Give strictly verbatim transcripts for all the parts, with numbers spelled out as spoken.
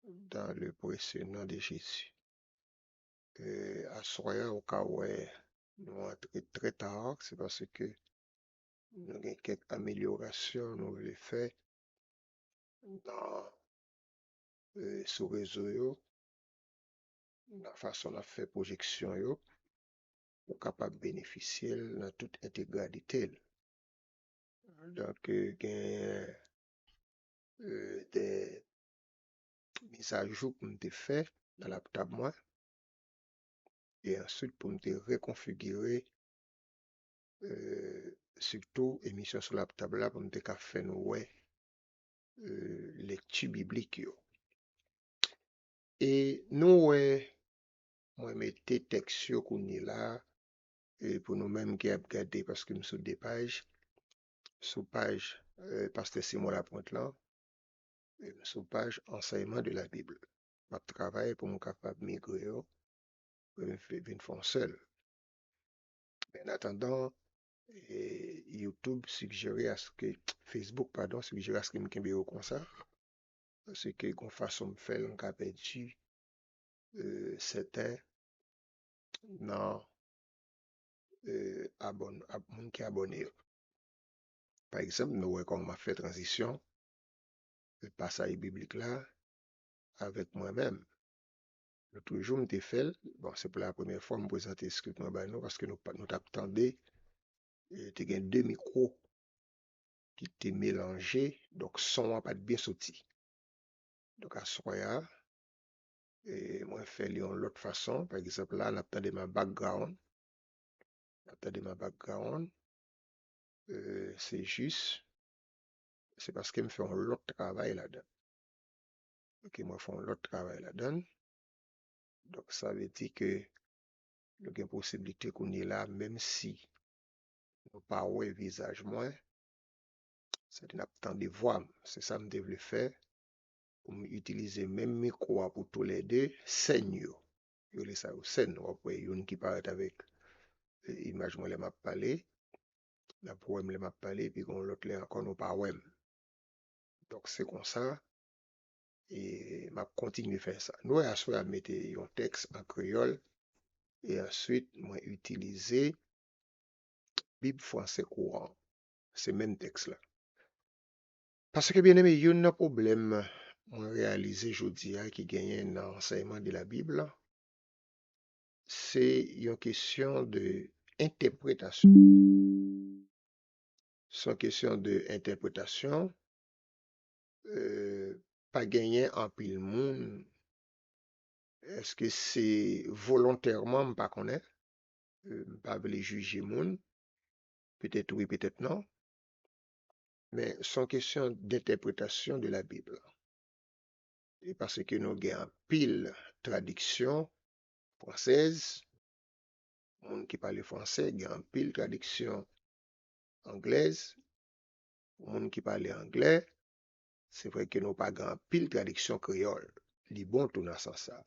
dans le précieux nom de Jésus. E, aswè a, ou ka wè nou antre trè ta, se paske nou gen kèk amelyorasyon nou vle fè nan, e, sou rezo yo, nan fason n ap fè pwojeksyon yo, pou kapab benefisye l nan tout entegralite l. Donk, e, gen, e, de mizajou pou m te fè nan laptop mwen. E answit pou m te rekonfigire, e, sitou emisyon sou laptop la pou m te ka fè nou wè, e, lekti biblik yo. E nou wè, mwen mete tèks yo kounye la, e pou nou menm ki ap gade, paske m sou de paj, sou paj, e, Pastè Simon Lapointe lan, e m sou paj Ansèyman de la Bib. M ap travay pou m kapab migre yo, pou m vin fè yon sèl. Men an atandan, e, YouTube sigjere aske, Facebook, padon, sigjere aske m kenbe yo konsa. Paske gon fason m fè l, m ka pèdi, e, sèten nan, e, abòn-, ab-, moun ki abòne yo. Pa egzanp, nou wè kòman m ap fè tranzisyon, e, pasaj biblik la avèk mwen menm. Nou toujou, m te fè l. Bon, se pou la premyè fwa m prezante eskrit mwen ba nou, paske nou pa, nou t ap tande, e, te gen de mikwo ki te melanje, donk son an pa t byen soti. Donk aswè a, e, mwen fè l yon lòt fason. Pa egzanp, la, n ap tande m an background. N ap tande m an background. E, se jis, se paske m fè yon lòt travay ladan. Oke, mwen fè yon lòt travay ladan. Donk, sa vle di ke nou gen posiblite kounye la, menm si nou pa wè vizaj mwen, sèten n ap tande vwa m. Se sa m te vle fè, pou m itilize menm mikwo a pou toulède, sèn yo. Yo rele sa yo sèn. W ap wè youn ki parèt avèk, e, imaj mwen lè m ap pale, n ap wè m lè m ap pale, epi gon lòt lè ankò nou pa wè m. Donk, se konsa, e, m ap kontinye fè sa. Nou wè, aswè a, m mete yon tèks an kreyòl, e answit, mwen itilize Bib fransè kouran. Se menm tèks la. Paske, byeneme, youn nan pwoblèm mwen reyalize jodi a ki genyen nan ansèyman de la Bib la, se yon kesyon de entèpretasyon. Se yon kesyon de entèpretasyon. E, pa genyen anpil moun. Èske se volontèman? M pa konnen. E, m pa vle jije moun. Petèt wi, petèt non. Men se yon kesyon d'entèpretasyon de la Bib. E paske nou gen anpil tradiksyon fransèz, moun ki pale fransè gen anpil tradiksyon anglèz, pou moun ki pale anglè, se vre ke nou pa gen anpil tradiksyon kreyòl. Li bon tou nan sans sa.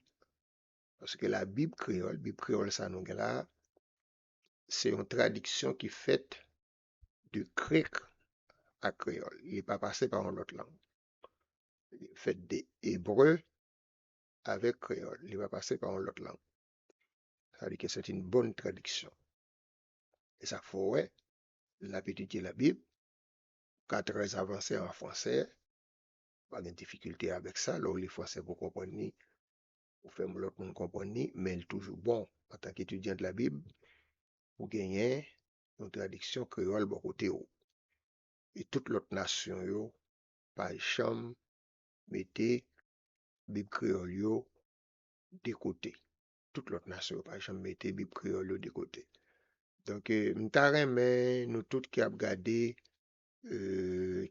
Paske la Bib kreyòl, Bib kreyòl sa nou gen la, se yon tradiksyon ki fèt de grèk ak kreyòl. Li pa pase pa yon lòt lang. Li fèt de ebre avèk kreyòl. Li pa pase pa yon lòt lang. Sa vle di ke se yon bòn tradiksyon. E sa fè w wè, l ap etidye Labib, ka trè avanse an fransè, pa gen difikilte avèk sa, lè w li fransè pou w konprann li, ou fè lòt moun konprann li, men l toujou bon, antanke etidyan de Labib, pou genyen yon tradiksyon kreyòl bò kote w. E tout lòt nasyon yo pa janm mete Bib kreyòl yo de kote. Tout lòt nasyon yo pa janm mete Bib kreyòl yo de kote. Donk, e, m ta renmen nou tout ki ap gade, e,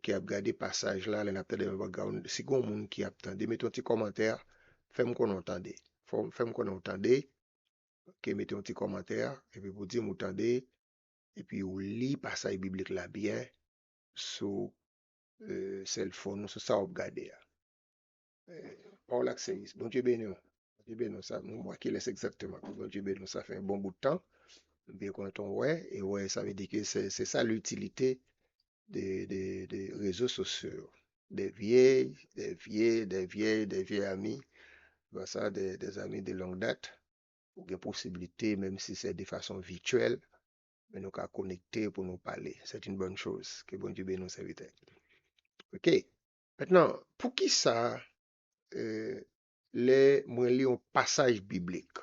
ki ap gade pasaj la, lè n ap tande nan background, si gon moun ki ap tande, mete yon ti kòmantè, fè m konnen w tande. Fò, fè m konnen w tande. Oke, mete yon ti kòmantè, epi pou di m ou tande, epi ou li pasaj biblik la byen sou, e, sèlfòn ou, sou sa w ap gade a. E, pawòl ak sèvis. Bondye beni w. Bondye beni w. Sa, nou, mwa kilès egzakteman. Bondye beni w. Sa fè yon bon bout tan. M byen kontan wè. E wè, sa vle di ke se, se sa litilite de, de, de rezo sosyo yo. des vieilles, des vieux, des vieilles, des vieux amis, c'est ça, des, des amis de longue date. Ou gen posibilite, menm si se de fason vityèl, men nou ka konekte pou nou pale. C'est une bonne chose. Ke Bondye beni w, sèvitè. Ok. Mentnan, poukisa, euh, lè mwen li yon pasaj biblik,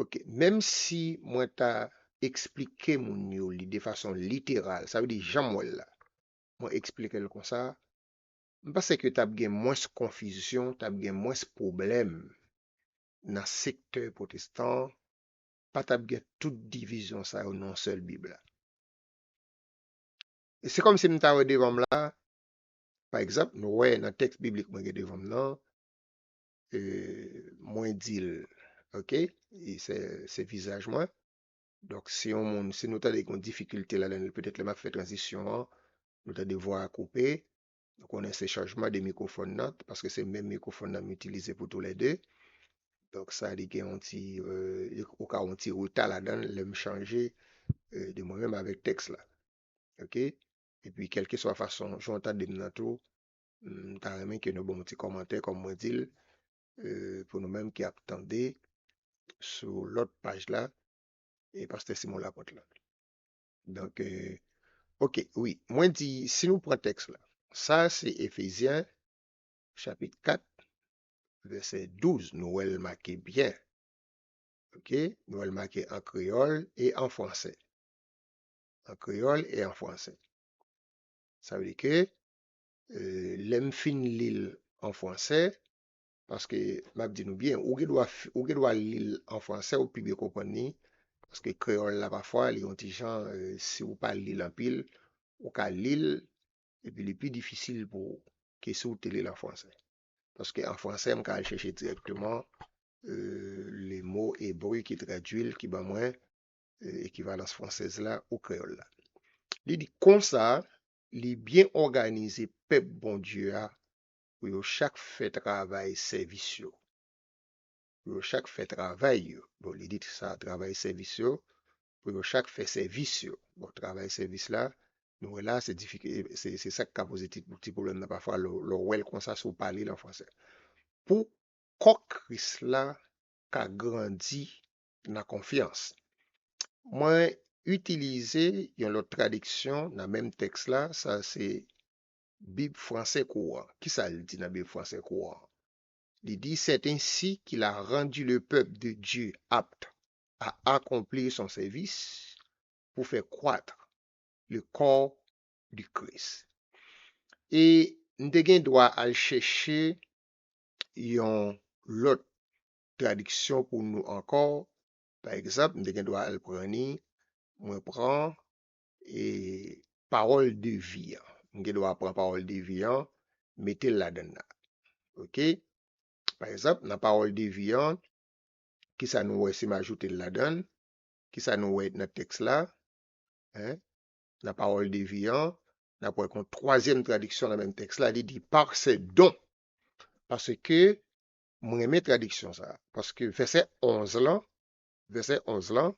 ok, menm si mwen ta eksplike moun yo li de fason literal, sa vle di jan m wè l la, mwen eksplike l konsa, m panse ke t ap gen mwens konfizyon, t ap gen mwens pwoblèm nan sektè pwotestan an, pa t ap gen tout divizyon sa yo nan yon sèl Bib la. E se kòmsi m ta wè devan m la, pa egzanp, nou wè nan tèks biblik mwen gen devan m nan, e, mwen di l, ok, e se, se vizaj mwen. Donk, si yon moun, si nou tande gen yon difikilte ladan l, petèt lè m ap fè tranzisyon an, nou tande vwa a koupe, nou konnen se chanjman de mikwofòn nan, paske se menm mikwofòn nan m itilize pou toulède. Donk, sa li gen yon ti, euh, ou ka yon ti reta ladan l lè m chanje, euh, de mwen menm avèk tèks la. Ok? Epi, kèlkeswa fason, jan w tande m nan tou, m ta renmen ke nou ban m yon ti kòmantè, kòm mwen di l, euh, pou nou menm ki ap tande sou lòt paj la, e pastè Simon Lapòt la. Donk, euh, ok, wi, mwen di, si nou pran tèks la, sa se Efezyen, chapit kat, vèsè douz, nou wè l make byen. Ok, nou wè l make an kreyòl e an fransè. An kreyòl e an fransè. Sa vle di ke, euh, lè m fin li l an fransè, paske m ap di nou byen, ou gen dwa, f- ou gen dwa li l an fransè, ou pi byen konprann li, paske kreyòl la pafwa, li yon ti jan, euh, si ou pa li l anpil, ou ka li l, epi li pi difisil pou ou ke si ou te li l an fransè. Paske an fransè, m ka al chèche dirèkteman, euh, le mo ebre ki tradui l, ki ban mwen, euh, ekivalans fransèz la ou kreyòl la. Li di konsa, li byen òganize pèp Bondye a pou yo chak fè travay sèvis yo. Pou yo chak fè travay yo. Bon, li di sa, travay sèvis yo, pou yo chak fè sèvis yo. Bon, travay sèvis la, nou wè la, se difiki- se, se sa k ka poze ti, ti pwoblèm nan pafwa, lè w- lè w wè l konsa, si w pa li l an fransè. Pou kò Kris la ka grandi nan konfyans. Mwen itilize yon lòt tradiksyon nan menm tèks la, sa se Bib fransè kouran. Kisa l di nan Bib fransè kouran? Li di, c'est ainsi qu'il a rendu le peuple de Dieu apte à accomplir son service pour faire croître le corps du Christ. E m te gen dwa al chèche yon lòt tradiksyon pou nou ankò. Pa egzanp, m te gen dwa al pran ni, mwen pran, e, pawòl de vi an. M gen dwa pran pawòl de vi an, mete l ladan l la. Ok? Pa egzanp, nan pawòl de vi an, kisa nou wè si m ajoute l ladan l? Kisa nou wè nan tèks la? Hein? Nan pawòl de vi an, n ap wè kon twazyèm tradiksyon nan menm tèks la, li di, par ses dons. Paske m renmen tradiksyon sa. Paske vèsè onz lan, vèsè onz lan,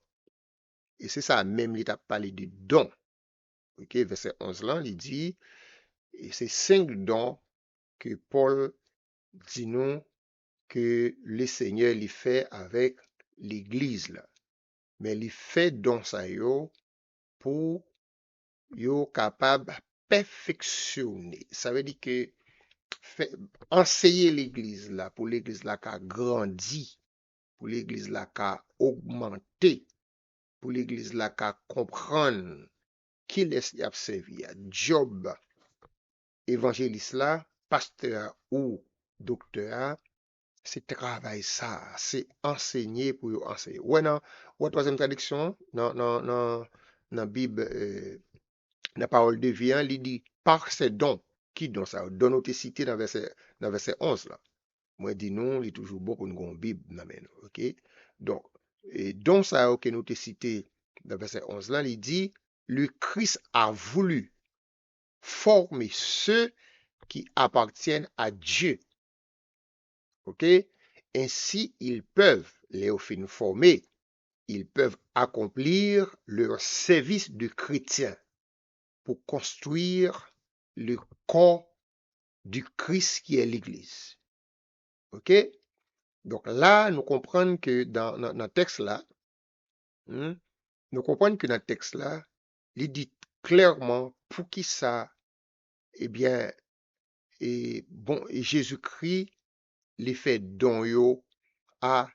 e se sa menm li t ap pale de don. Ok, vèsè onz lan, li di, e se senk don ke Pòl di nou ke Lesenyè li fè avèk legliz la. Men li fè don sa yo pou yo kapab pèfeksyone. Sa vle di ke fè, anseye legliz la, pou legliz la ka grandi, pou legliz la ka ogmante, pou legliz la ka konprann kilès y ap sèvi a. Djòb evanjelis la, pastè a ou doktè a, se travay sa a, se ansenye pou yo ansenye. Ou wè nan, ou wè twazyèm tradiksyon an, nan, nan, nan, nan Bib, euh, nan pawòl de vi an, li di, par ses dons. Ki don sa yo? Don nou te site nan vèsè, nan vèsè onz la. Mwen di nou, li toujou bon pou nou gen yon Bib nan men nou, ok? Donk, e don sa yo ke nou te site nan vèsè onz lan, li di, le Christ a voulu former ceux qui appartiennent à Dieu. Ok? Ainsi, ils peuvent, lè yo fin fòme, ils peuvent accomplir leur service de chrétien pour construire le corps du Christ qui est l'Église. Oke? Donk la, nou konprann ke dan, nan, nan tèks la, hmm, nou konprann ke nan tèks la, li di klèman poukisa, ebyen, e, bon, e Jezikri, li fè don yo a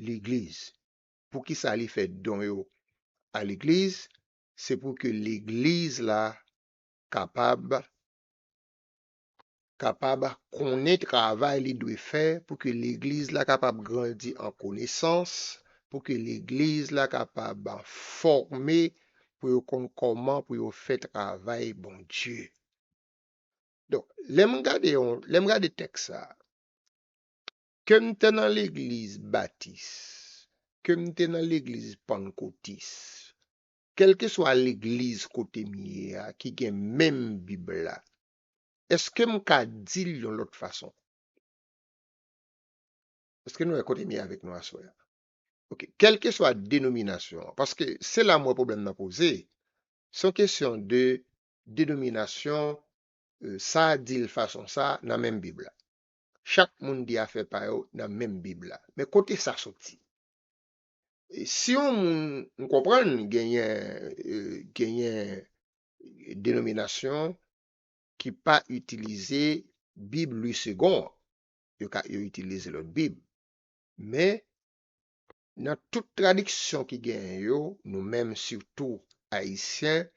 legliz. Poukisa li fè don yo a legliz? Se pou ke legliz la kapab, kapab konnen travay li dwe fè, pou ke legliz la kapab grandi an konesans, pou ke legliz la kapab fòme, pou yo konn kòman pou yo fè travay Bondye. Donk, lè m gade yon, lè m gade tèks sa, ke m te nan legliz batis, ke m te nan legliz pannkotis, kèlkeswa legliz kote m ye a ki gen menm Bib la, èske m ka di l yon lòt fason? Èske nou wè kote m ye avèk nou aswè a? Oke, kèlkeswa denominasyon an, paske se la m wè pwoblèm nan poze, se yon kesyon de denominasyon, e, sa a di l fason sa a nan menm Bib la. Chak moun di afè pa yo nan menm Bib la. Men kote sa soti? E si yon moun, m konprann genyen, e, genyen denominasyon ki pa itilize Bib Louis Segond an. Yo ka, yo itilize lòt Bib. Men, nan tout tradiksyon ki genyen yo, nou menm sitou ayisyen,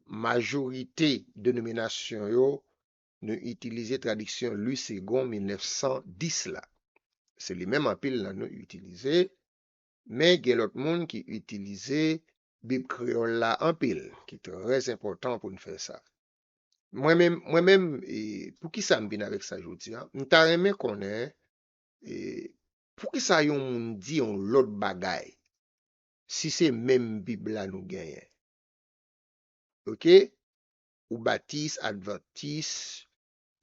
majorite denominasyon yo, nou itilize tradiksyon Louis Segond mil nèf san dis la. Se li menm anpil nan nou itilize, men gen lòt moun ki itilize Bib kreyòl la anpil, ki trè enpòtan pou n fè sa. Mwen menm, mwen menm, e, poukisa m vin avèk sa jodi a? M ta renmen konnen, e, poukisa yon moun di yon lòt bagay, si se menm Bib la nou genyen. Oke? Ou batis, advantis,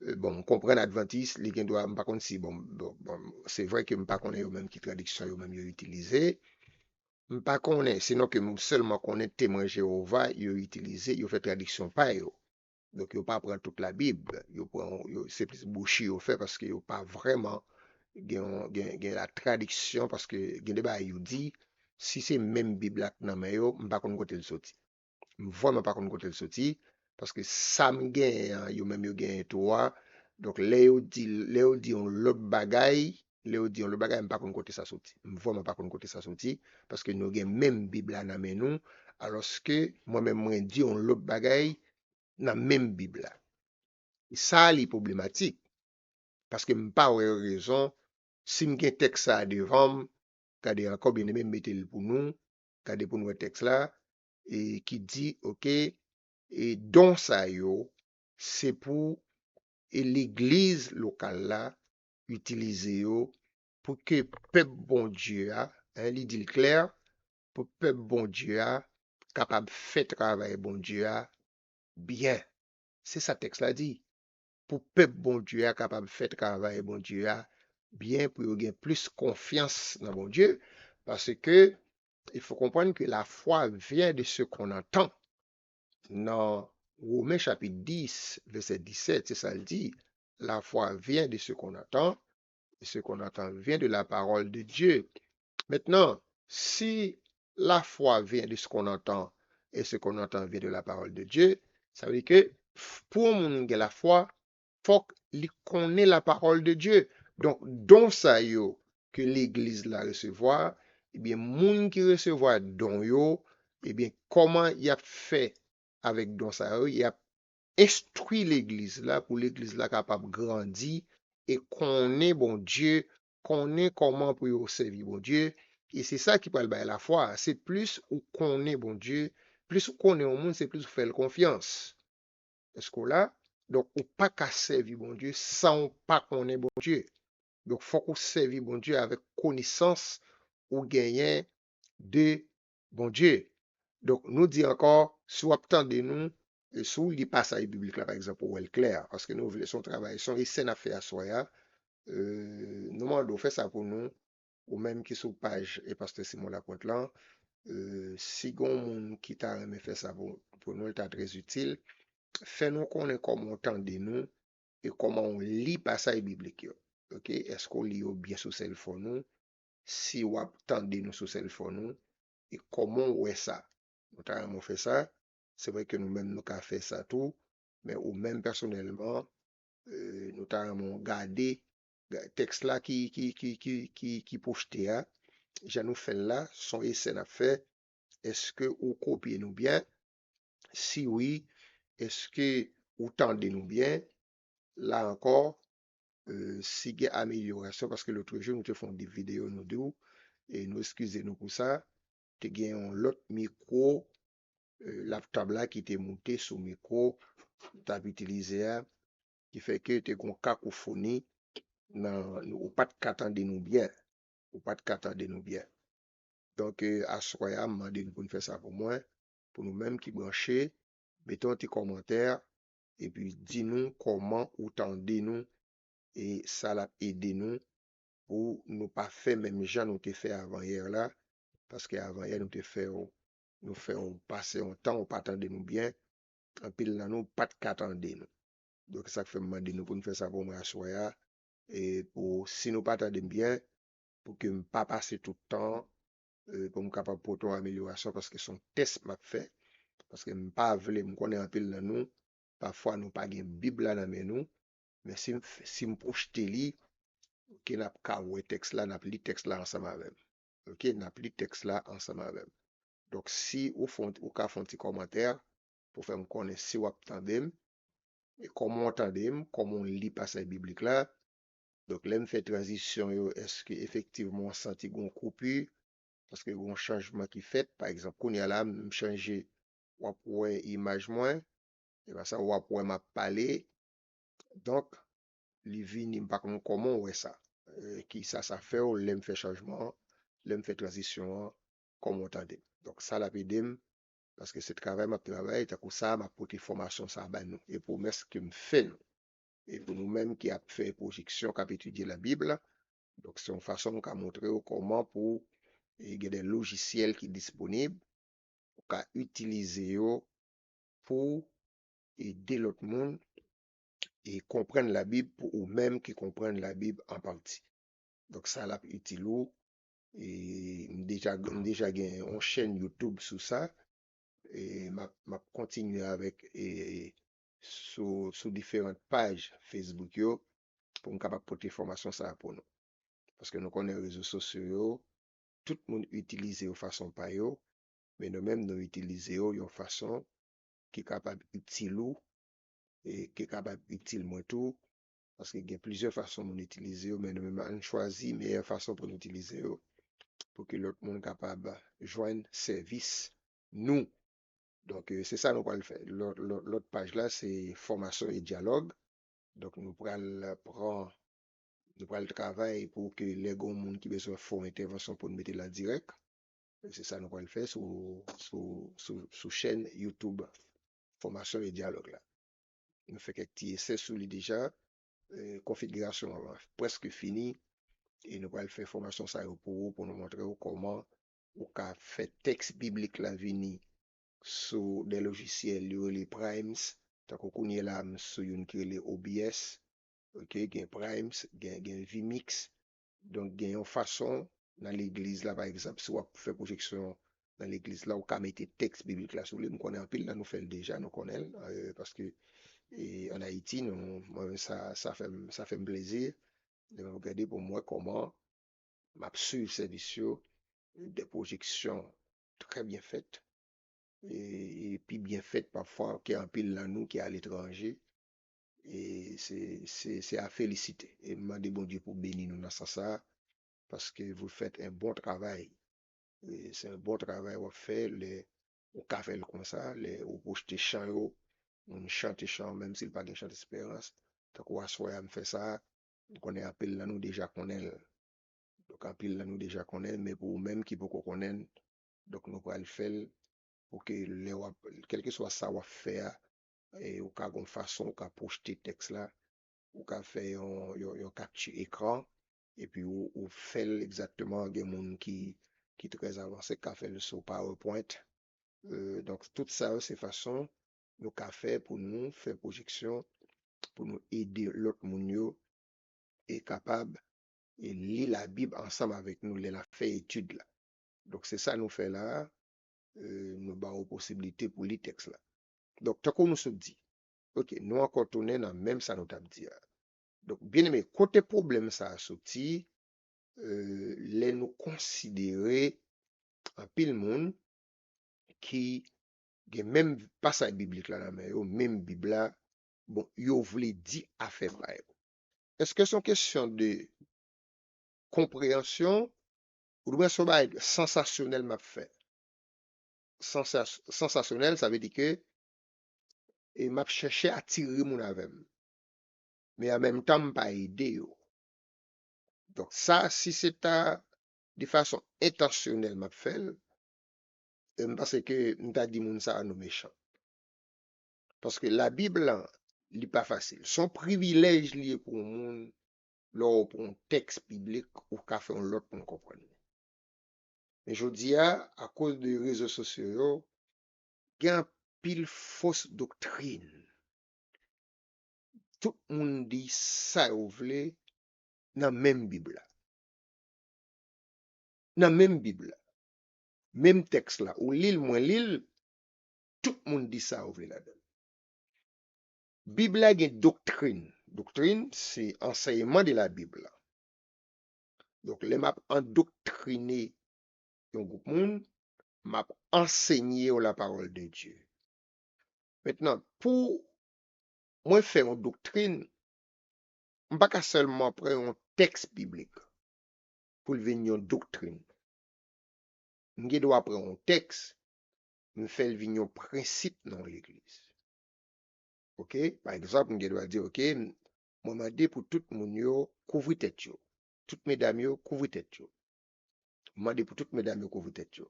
e, bon, m konprann advantis, li gen dwa, m pa konn si, bon, bon, bon, se vre ke m pa konnen yo menm ki tradiksyon yo menm yo itilize. M pa konnen, sinon ke m sèlman konnen Temwen Jewova, yo itilize, yo fè tradiksyon pa yo. Donk, yo pa pran tout Labib, yo pran, yo, se plis bouchi yo fè, paske yo pa vrèman gen, gen, gen la tradiksyon, paske gen de bagay yo di, si se menm Bib la k nan men yo, m pa konn kote l soti. M vrèman pa konn kote l soti, paske sa m genyen an, yo menm yo genyen tou a. Donk, lè yo di, lè yo di yon lòt bagay, lè yo di yon lòt bagay, m pa konn kote sa soti. M vrèman pa konn kote sa soti, paske nou gen menm Bib la nan men nou, alòske mwen menm mwen di yon lòt bagay nan menm Bib la. E sa a li pwoblematik, paske m pa wè rezon, si m gen tèks sa a devan m, gade ankò, byeneme, m mete l pou nou, gade pou n wè tèks la, e ki di, oke, e don sa yo, se pou, e legliz lokal la itilize yo pou ke pèp Bondye a, en, li di l klè, pou pèp Bondye a kapab fè travay Bondye a byen. Se sa tèks la di. Pou pèp Bondye a kapab fè travay Bondye a byen, pou yo gen plis konfyans nan Bondye, paske il faut comprendre que la foi vient de ce qu'on entend. Nan Women chapit dis, vèsè disèt, se sa l di, la foi vient de ce qu'on entend, et ce qu'on entend vient de la parole de Dieu. Maintenant, si la foi vient de ce qu'on entend, et ce qu'on entend vient de la parole de Dieu, sa vle di ke pou yon moun gen lafwa, fòk li konnen la parole de Dieu. Donk, don sa yo ke legliz la resevwa, ebyen, moun ki resevwa don yo, ebyen, kòman y ap fè avèk don sa yo? Y ap enstwi legliz la pou legliz la kapab grandi e konnen Bondye, konnen kòman pou yo sèvi Bondye. E se sa ki pral bay lafwa. Se plis ou konnen Bondye, plis ou konnen yon moun, se plis ou fè l konfyans. Èske w la? Donk, ou pa ka sèvi Bondye san w pa konnen Bondye. Donk, fòk ou sèvi Bondye avèk konesans ou genyen de Bondye. Donk, nou di ankò, si w ap tande nou, e si w li pasaj biblik la, pa egzanp, ou wè l klè, paske nou vle, se yon travay, se yon esè n ap fè aswè a, e, nou mande w fè sa pou nou, ou menm ki sou paj e Pastè Simon Lapointe lan, e, si gen yon moun ki ta renmen fè sa pou, pou nou, l ta trè itil. Fè nou konnen kòman w tande nou, e kòman w li pasaj biblik yo. Oke, èske w li yo byen sou sèlfòn ou? Si w ap tande nou sou sèlfòn ou, e kòman w wè sa? Nou ta renmen w fè sa. Se vre ke nou menm nou ka fè sa tou, men ou menm pèsonèlman, eh, nou ta renmen w gade ga- tèks la ki, ki, ki, ki, ki, ki pwojte a. Jan nou fè l la, se yon esè n ap fè. Èske ou kopye nou byen? Si wi, èske ou tande nou byen? La ankò, eh, si gen amelyorasyon, paske lòt jou nou te fè yon videyo, nou di w, e nou eskize nou pou sa, te gen yon lòt mikwo, eh, laptòp la ki te moute sou mikwo m t ap itilize a, ki fè ke te gen yon kakofoni nan, ou pa t ka tande nou byen. Ou pa t ka tande nou byen. Donk, eh, aswè a, m mande nou pou n fè sa pou mwen, pou nou menm ki branche, mete yon ti kòmantè, epi di nou kòman ou tande nou, e sa l ap ede nou pou nou pa fè menm jan nou te fè avanyè la, paske avanyè nou te fè w, nou fè w pase yon tan, ou pa tande nou byen, anpil nan nou pa t ka tande nou. Donk, sa k fè m mande nou pou n fè sa pou mwen aswè a, e pou, si nou pa tande m byen, pou ke m pa pase tout tan, eh, pou m kapab pote yon amelyorasyon, paske se yon tès m ap fè, paske m pa vle, m konnen anpil nan nou, pafwa nou pa gen Bib la nan men nou, men si m, f- si m pwojte li, oke, n ap ka wè tèks la, n ap li tèks la ansanm avè m. Oke, n ap li tèks la ansanm avè m. Donk, si ou fè, ou ka fè yon ti kòmantè pou fè m konnen si w ap tande m, e kòman w tande m, kòman w li pasaj biblik la. Donk, lè m fè tranzisyon yo, èske efektivman w santi gen yon koupi? Paske gen yon chanjman ki fèt. Pa egzanp, kounye a la, m chanje, w ap wè imaj mwen, e pa sa, w ap wè m ap pale. Donk, li vini, m pa konn kòman w wè sa. Eh, ki sa sa fè w lè m fè chanjman an, lè m fè tranzisyon an, kòman w tande m. Donk, sa l ap ede m, paske se travay m ap travay, tankou sa, m ap pote fòmasyon sa ba nou. E pwomès ke m fè nou. E pou nou menm ki ap fè pwojeksyon, k ap etidye Labib la, donk, se yon fason m ka montre w kòman pou, e, gen de lojisyèl ki disponib, ou ka itilize yo pou ede lòt moun e konprann Labib pou ou menm ki konprann Labib an pati. Donk, sa l ap itil ou. E m deja, m deja gen yon chèn YouTube sou sa. E m ap, m ap kontinye avèk, e, sou, sou diferan paj Facebook yo pou m kapab pote enfòmasyon sa a pou nou. Paske nou konnen rezo sosyo yo, tout moun itilize yo fason pa yo, men nou menm nou itilize yo yon fason ki kapab itil ou, e ki kapab itil mwen tou, paske gen plizyè fason moun itilize yo, men nou menm ann chwazi meyè fason pou nou itilize yo, pou ke lòt moun kapab jwenn sèvis nou. Donk, eh, se sa nou pral fè. Lòt, lòt, lòt paj la, se fòmasyon e dyalòg. Donk, nou pral pran, nou pral travay pou ke lè gen yon moun ki bezwen fè yon entèvansyon pou n mete l an dirèk. Se sa nou pral fè sou, sou, sou, sou chèn YouTube Fòmasyon e Dyalòg la. Nou fè kèk ti esè sou li deja. Eh, konfigirasyon an prèske fini. E nou pral fè fòmasyon sa yo pou ou, pou nou montre w kòman ou ka fè tèks biblik la vini sou de lojisyèl yo rele Primes. Tankou kounye la, m sou youn ki rele O B S. Oke, gen Primes, gen, gen vMix. Donk, gen yon fason nan legliz la, pa egzanp, si w ap fè pwojeksyon nan legliz la, ou ka mete tèks biblik la sou li. M konnen anpil nan nou fè l deja, nou konnen l, eh, paske, eh, ann Ayiti, nou, mwen, sa, sa fè m, sa fè m plezi. Lè m ap gade pou m wè kòman m ap swiv sèvis yo, de pwojeksyon trè byen fèt, e, e pi byen fèt pafwa ke anpil nan nou ki aletranje. E se, se, se a felisite. E m mande Bondye pou beni nou nan sans sa, paske vous faites un bon travail. E se yon bon travay w ap fè, lè ou ka fè l konsa, lè ou pwochte chan yo, moun chante chan yo, menm si l pa gen chan esperans, tankou aswè a m fè sa, m konnen anpil nan nou deja konnen l. Donk, anpil nan nou deja konnen l, men pou ou menm ki poko konnen l, donk, nou pral fè l pou ke lè w ap, kèlkeswa sa w ap fè a, e ou ka gon fason ou ka pwochte tèks la, ou ka fè yon, yon, yon kapti ekran, epi ou, ou fè l egzakteman, gen moun ki, ki trè avanse, ka fè l sou PowerPoint. Euh, donk, tout sa yo, se fason nou ka fè pou nou fè pwojeksyon pou nou ede lòt moun yo e kapab e li Labib ansanm avèk nou lè n ap fè etid la. Donk, se sa nou fè la a, e, nou ba w posiblite pou li tèks la. Donk, tankou nou sot di, oke, nou ankò tounen nan menm sa nou t ap di a. Donk, byeneme, kote pwoblèm sa a soti, e, lè nou konsidere anpil moun ki gen menm pasaj biblik la nan men yo, menm Bib la, bon, yo vle di afè pa yo. Èske se yon kesyon de konpreyansyon, oudimwen se yon bagay sansasyonèl m ap fè? Sansas-, sansasyonèl, sa vle di ke, e, m ap chèche atire moun avè m. Men an menm tan, m pa ede yo. Donk sa, si se ta de fason entansyonèl m ap fè l, e, m panse ke m ta di moun sa a nou mechan. Paske Labib lan, li pa fasil. Se yon privilèj li ye pou yon moun, lè w pran yon tèks biblik, ou ka fè yon lòt moun konprann li. Men jodi a, akoz de rezo sosyo yo, gen anpil fos doktrin. Tout moun di sa yo vle nan menm Bib la. Nan menm Bib la. Menm tèks la. Ou li l, mwen li l, tout moun di sa yo vle ladan l. Bib la gen doktrin. Doktrin, se ansèyman de la Bib la. Donk, lè m ap andoktrine yon gwoup moun, m ap ansenye yo la parole de Dieu. Mentnan, pou mwen fè yon doktrin, m pa ka sèlman pran yon tèks biblik pou l vin yon doktrin. M gen dwa pran yon tèks, m fè l vin yon prensip nan yon legliz. Oke? Pa egzanp, m gen dwa di, oke, m, mwen mande pou tout moun yo kouvri tèt yo. Tout medam yo kouvri tèt yo. M mande pou tout medam yo kouvri tèt yo.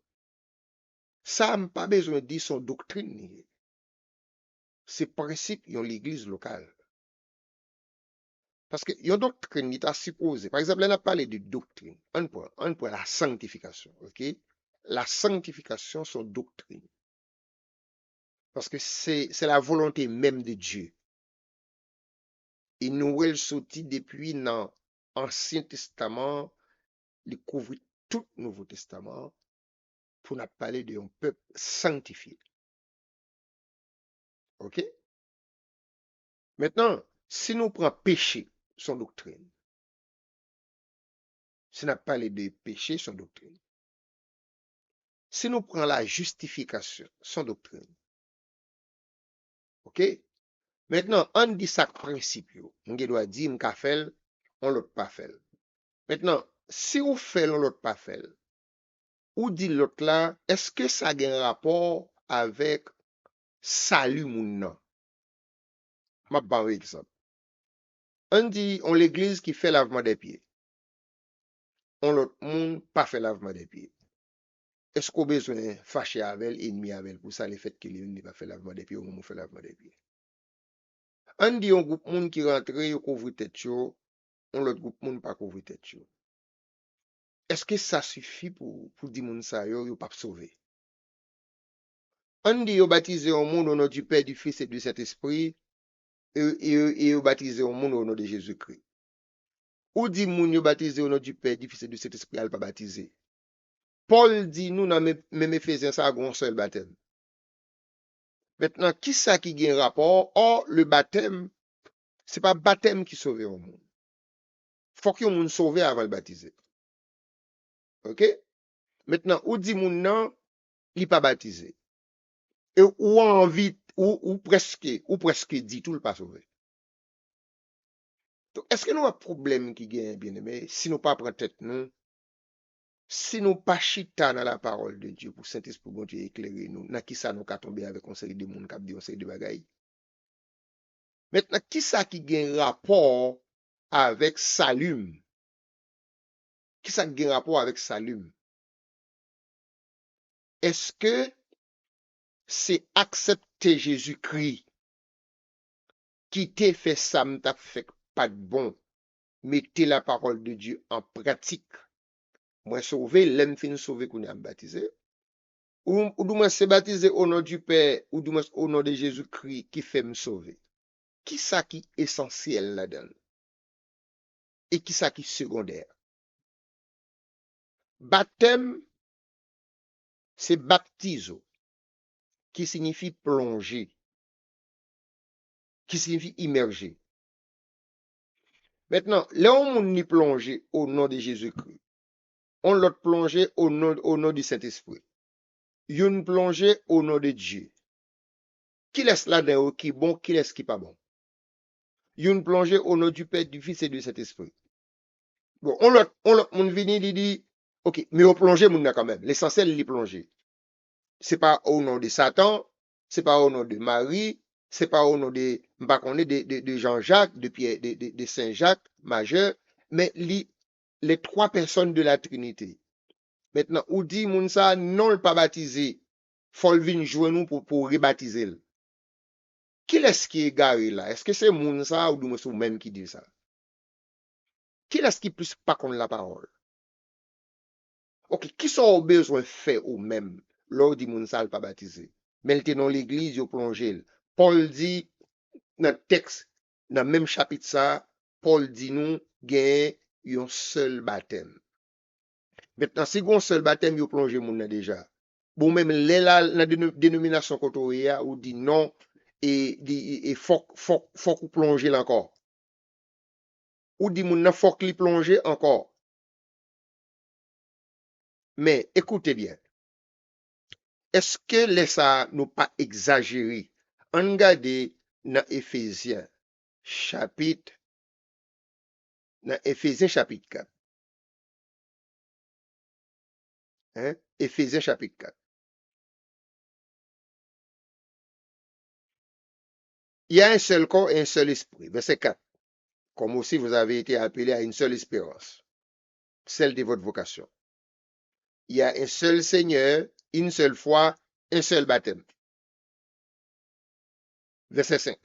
Sa, m pa bezwen di se yon doktrin li ye. Se prensip yon legliz lokal. Paske yon doktrin, li ta sipoze, pa egzanp, lè n ap pale de doktrin, ann pran, ann pran la sanctification, oke? La sanctification se yon doktrin. Paske se, c'est la volonté même de Dieu. E nou wè l soti depi nan Ansyen Testaman, li kouvri tout Nouvo Testaman, pou n ap pale de yon pèp sanktifye. Oke? Mentnan, si nou pran peche, se yon doktrin. Si n ap pale de peche, se yon doktrin. Si nou pran la jistifikasyon, se yon doktrin. Oke? Mentnan, ann di sa k prensip yo. M gen dwa di, m ka fè l, yon lòt pa fè l. Mentnan, si w fè l, yon lòt pa fè l, ou di lòt la, èske sa gen rapò avèk sali moun nan? M ap ba w egzanp. Ann di, yon legliz ki fè lavman dè pye. Yon lòt moun pa fè lavman dè pye. Èske w bezwen fache avè l, enmi avè l pou sa, lefètke li menm li pa fè lavman dè pye, ou menm ou fè lavman dè pye? Ann di yon gwoup moun ki rantre, yo kouvri tèt yo, yon lòt gwoup moun pa kouvri tèt yo. Èske sa sifi pou, pou di moun sa yo, yo p ap sove? Ann di yo batize yon moun o non di Pè, di Fis e di Sentespri, e, e, e yo batize yon moun o non de Jezikri. Ou di moun yo batize o non di Pè, di Fis e di Sentespri, al pa batize. Pòl di nou nan men, menm Efezyen sa a, gen yon sèl batèm. Mentnan, kisa ki gen rapò? Or, le baptême, se pa batèm ki sove yon moun. Fòk yon moun sove avan l batize. Oke? Mentnan, ou di moun nan, li pa batize. E ou anvi, ou, ou prèske, ou prèske di tou l pa sove. Donk, èske nou wè pwoblèm ki genyen, byeneme, si nou pa pran tèt nou, si nou pa chita nan la parole de Dieu pou Sentespri Bondye eklere nou, nan kisa nou ka tonbe avèk yon seri de moun k ap di yon seri de bagay? Mentnan, kisa ki gen rapò avèk sali m? Kisa ki gen rapò avèk sali m? Èske se aksepte Jezikri, kite fè sa m t ap fè k pa t bon, mete la parole de Dieu an pratik? Mwen sove, lè m fin sove, kounye a m batize. Ou, ou di mwen se batize o non di Pè, ou di mwen o non de Jezikri ki fè m sove. Kisa ki esansyèl ladan l? E kisa ki segondè? Batèm, se baptizo, ki siyifi plonje, ki siyifi imèje. Mentnan, lè yon moun li plonje o non de Jezikri, yon lòt plonje o non, o non di Sentespri, youn plonje o non de Dye. Kilès ladan yo ki bon, kilès ki pa bon? Youn plonje o non di Pè, di Fis e di Sentespri. Bon, yon lòt, yon lòt moun vini, li di, oke, men yo plonje moun nan kanmenm. Lesansyèl, li plonje. Se pa o non de Satan, se pa o non de Mari, se pa o non de, m pa konnen, de, de, de Jan Jak, de Pyè, de, de, de Sen Jak Majè, men li, les trois personnes de la Trinité. Mentnan, ou di moun sa, non, l pa batize. Fò l vin jwenn ou pou, pou w rebatize l. Kilès ki egare la? Èske se moun sa a, oudimwens ou menm ki di sa? Kilès ki plis pa konn lapawòl? Oke, kisa w bezwen fè ou menm lè w di moun sa a l pa batize? Men l te nan legliz, yo plonje l. Pòl di nan tèks, nan menm chapit sa a, Pòl di nou genyen yon sèl batèm. Mentnan, si gen yon sèl batèm, yo plonje moun nan deja. Bon, menm lè la, nan deno-, denominasyon kote w ye a, ou di non, e, di, e, e fòk, fòk, fòk ou plonje l ankò. Ou di moun nan fòk li plonje ankò. Men, ekoute byen. Èske lè sa a nou pa egzajere? Ann gade nan Efezyen, chapit, nan Efezyen chapit kat. Hein? Efezyen chapit kat. Il y a un seul corps et un seul esprit. Verset quatre. Comme aussi vous avez été appelés à une seule espérance, celle de votre vocation. Il y a un seul Seigneur, une seule foi, un seul baptême. Verset cinq.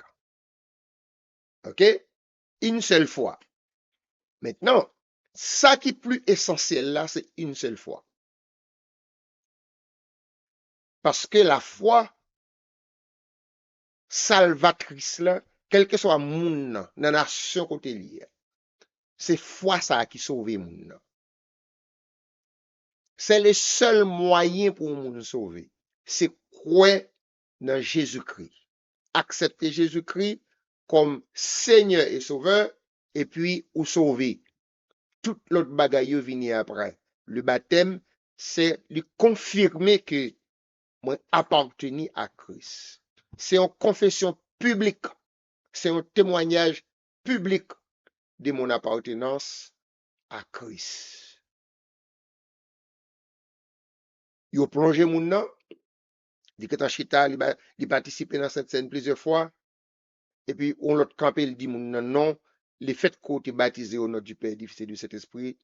OK? Une seule foi. Mentnan, sa ki pli esansyèl la, se une seule foi. Paske lafwa salvatris la, kèlkeswa moun nan, nan nasyon kote l ye a, se fwa sa a ki sove moun nan. Se le sèl mwayen pou yon moun sove, se kwè nan Jezikri. Aksepte Jezikri kòm Senyè e Sovè, epi ou sove. Tout lòt bagay yo vini apre. Le batèm, se li konfime ke mwen apateni a Kris. Se yon konfesyon piblik, se yon temwanyaj piblik de mon appartenance à Christ. Yo plonje moun nan, li gentan chita, li ba-, li patisipe nan Sent Sèn plizyè fwa, epi yon lòt kanpe, li di moun nan non, lefètke w te batize au nom du Père, du Fils et du Saint-Esprit,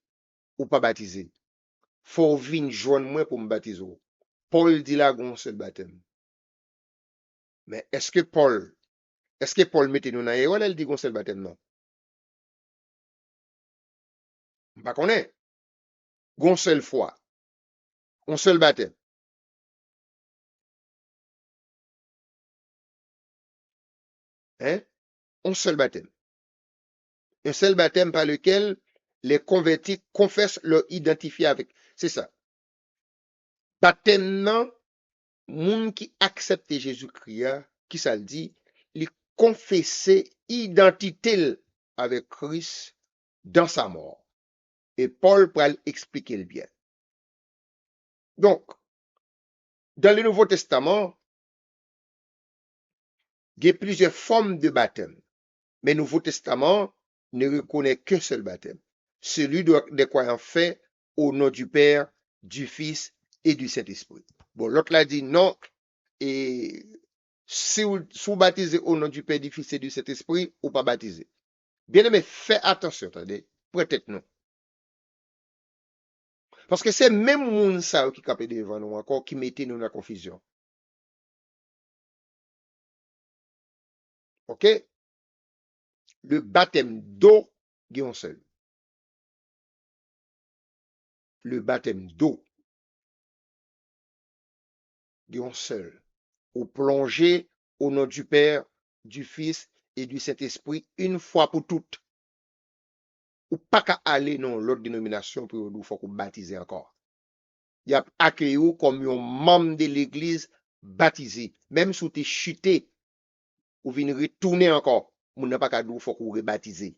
ou pa batize. Fò w vin jwenn mwen pou m batize w. Pòl di la gen yon sèl batèm. Men èske Pòl, èske Pòl mete nou nan erè lè l di gen yon sèl batèm nan? M pa konnen. Gen yon sèl fwa. Yon sèl batèm. Hein? Un seul baptême. Un seul baptême par lequel les convertis confessent leur identité avec. Se sa. Batèm nan, moun ki aksepte Jezikri a, kisa l di? Li konfese idantite l avèk Kris dans sa mort. E Pòl pral eksplike l byen. Donk, dans le Nouveau Testament, il y a plusieurs formes de baptême. Mais le Nouveau Testament ne reconnaît qu'un seul baptême, celui de, des croyants faits au nom du Père, du Fils et du Saint-Esprit. Bon, lòt la di non, e si w, si w batize au nom du Père, du Fils et du Saint-Esprit, ou pa batize. Byeneme, fè atansyon, tande, pran tèt nou. Paske se menm moun sa yo ki kanpe devan nou ankò, ki mete nou nan konfizyon. OK? Le baptême d'eau, gen yon sèl. Le baptême d'eau, gen yon sèl. Ou plonje au nom du Père, du Fils e di Sentespri yon fwa pou tout. Ou pa ka ale nan yon lòt denominasyon pou yo di w fòk ou batize ankò. Y ap akeyi w kòm yon manm de legliz batize. Menm si w te chite, ou vin retounen ankò, moun nan pa ka di w fòk ou rebatize.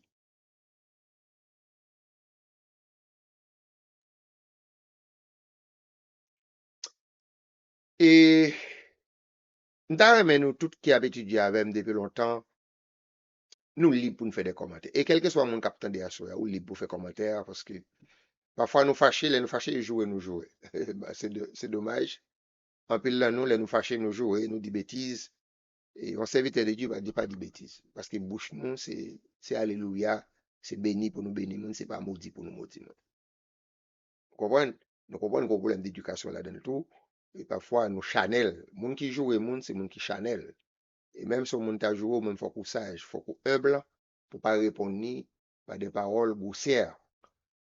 E m ta renmen nou tout ki ap etidye avè m depi lontan, nou lib pou n fè de kòmantè. E kèlkeswa moun k ap tande aswè a, ou lib pou fè kòmantè a, paske pafwa nou fache, lè nou fache, yo joure nou joure. Se do- se domaj. Anpil nan nou, lè nou fache, nou joure, nou di betiz. E yon sèvitè de Dye pa di, pa di betiz. Paske bouch nou, se se alelouya, se beni pou nou beni moun, se pa modi pou nou modi moun. Ou konprann? Nou konprann gen yon pwoblèm dedikasyon ladan l tou. E pafwa, nou chanèl. Moun ki joure moun, se moun ki chanèl. E menm si yon moun ta joure w, menm fòk ou saj, fòk ou enb, pou pa reponn li pa de pawòl gwosyè.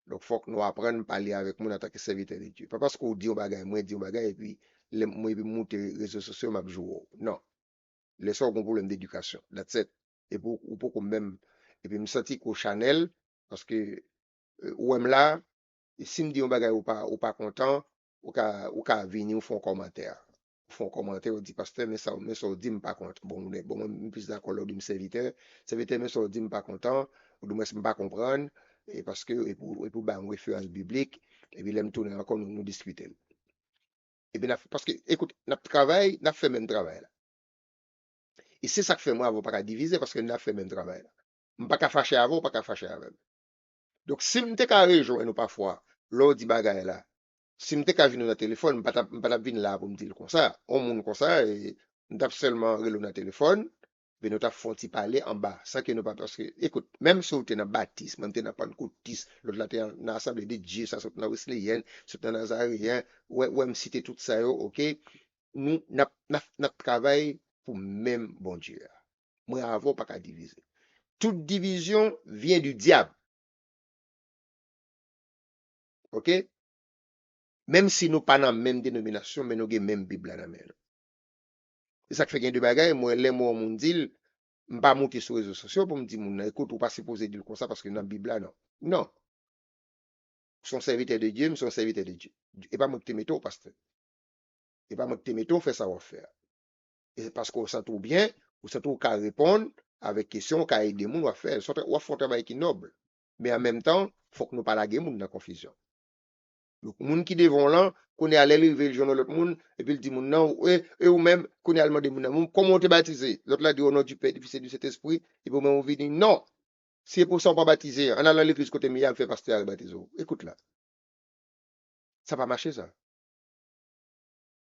Donk, fòk nou aprann pale avèk moun antanke sèvitè de Dye. Pa paske w di yon bagay, mwen di yon bagay, epi lè m, mwen epi m moute rezo sosyo, m ap joure w. Non. Lè sa w gen pwoblèm dedikasyon. That's it. Epi w, ou poko menm. Epi m santi ke w chanèl, paske, e, ou wè m la, e si m di yon bagay ou pa, ou pa kontan, ou ka, ou ka vini, ou fè yon kòmantè. Ou fè yon kòmantè, ou di, pastè, men sa, men sa w di m pa kontan. Bon, mwen, bon, mwen, m plis dakò lè w di m sèvitè. Sèvitè, men sa w di m pa kontan, oudimwens m pa konprann, e paske, epi, epi w ba yon referans biblik, epi lè m tounen ankò, nou, nou diskite l. Epi n ap, paske, ekout, n ap travay, n ap fè menm travay la. E se sa k fè mwen avè w pa ka divize, paske n ap fè menm travay la. M pa ka fache avè w, w pa ka fache avè m. Donk, si m te ka rejwenn ou pafwa, lè w di bagay la, si m te ka jwenn ou nan telefòn, m pa t ap, m pa t ap vin la pou m di l konsa. On moun konsa, e, m t ap sèlman rele w nan telefòn, epi nou t ap fè yon ti pale anba, san ke nou pa, paske, ekout, menm si w te nan batis, mwen m te nan pannkotis, lòt la te nan Asanble de Dye, sa sot nan Wesleyèn, sot nan Nazareyen, wè, wè m site tout sa yo, oke? Nou, n ap, n ap, n ap travay pou menm Bondye a. Mwen avè w pa ka divize. Tout division vient du diable. Oke? Menm si nou pa nan menm denominasyon, men nou gen menm Bib la nan men nou. Se sa k fè gen de bagay, mwen, lè m wè yon moun di l, m pa moute sou rezo sosyo pou m di moun nan, ekout, ou pa sipoze di l konsa paske nan Bib la, non. Non. Ou se yon sèvitè de Dye, m se yon sèvitè de Dye. E pa mwen ki te mete w, pastè. E pa mwen ki te mete w fè sa w ap fè a. E paske w santi w byen, ou santi w ka reponn avèk kesyon, w ka ede moun, w ap fè, w ap fè yon travay ki nòb. Men an menm tan, fòk nou pa lage moun nan konfizyon. Donk, moun ki devan w lan, kounye a lè l rive, l jwenn yon lòt moun, epi l di moun nan, e, e ou menm, kounye a l mande moun nan, moun, kòman w te batize? Lòt la di, o non di Pè, di Fis e di Sentespri, epi ou menm ou vini, non! Si e pou sa w pa batize, ann al nan legliz kote m ye a, al fè pastè a rebatize w. Ekout la. Sa pa mache, sa.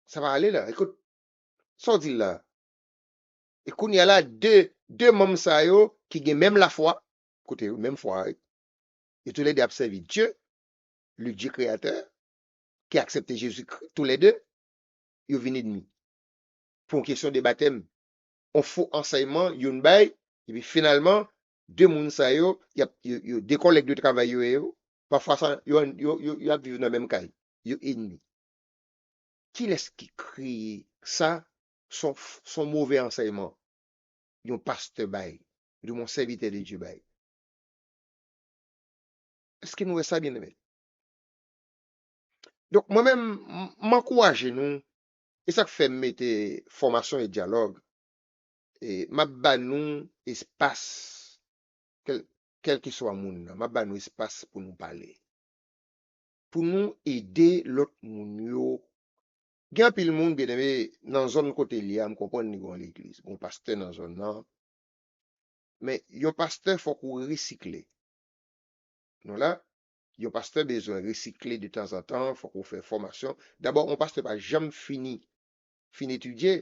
Sa pa ale la. Ekout, sa w di l la. E kounye a la, de, de manm sa yo ki gen menm lafwa, kote yo, menm fwa, wi. Yo toulède ap sèvi Dye, le Dieu créateur, ki aksepte Jezikri, toulède, yo vin ènmi. Pou yon kesyon de batèm, yon fo ansèyman, youn bay, epi finalman, de moun sa yo, y ap, yo, yo de kòlèg de travay yo ye yo, pafwa sa, yo, yo, yo, y ap viv nan menm kay, yo ènmi. Kilès ki kreye sa? Se yon, se yon move ansèyman yon pastè bay, oudimwen yon sèvitè de Dye bay. Èske nou wè sa, byeneme? Donk, mwen menm, m, m ankouraje nou, e sa k fè m mete fòmasyon e dyalòg, e m ap ba nou espas, kèl, kèlkeswa moun nan, m ap ba nou espas pou nou pale. Pou nou ede lòt moun yo. Gen anpil moun, byeneme, nan zòn kote l ye a, m konprann li gen yon legliz, gen yon pastè nan zòn nan. Men, yon pastè, fòk ou resikle. Nou la, yon pastè bezwen resikle detanzantan, fòk ou fè fòmasyon. Dabò, yon pastè pa janm fini, fin etidye.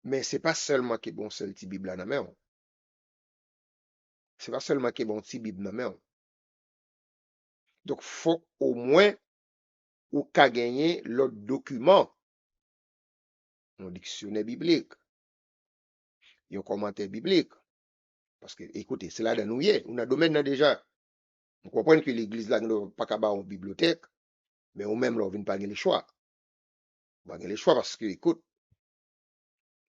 Men se pa sèlman kenbe yon sèl ti Bib la nan men w. Se pa sèlman kenbe yon ti Bib nan men w. Donk, fòk omwen ou ka genyen lòt dokiman. Yon diksyonè biblik. Yon kòmantè biblik. Paske, ekoute, se ladan nou ye. Ou nan domèn nan deja. M konprann ke legliz la, nou pa ka ba w yon bibliyotèk, men ou menm la, ou vin pa gen lechwa. Ou pa gen lechwa paske, ekout,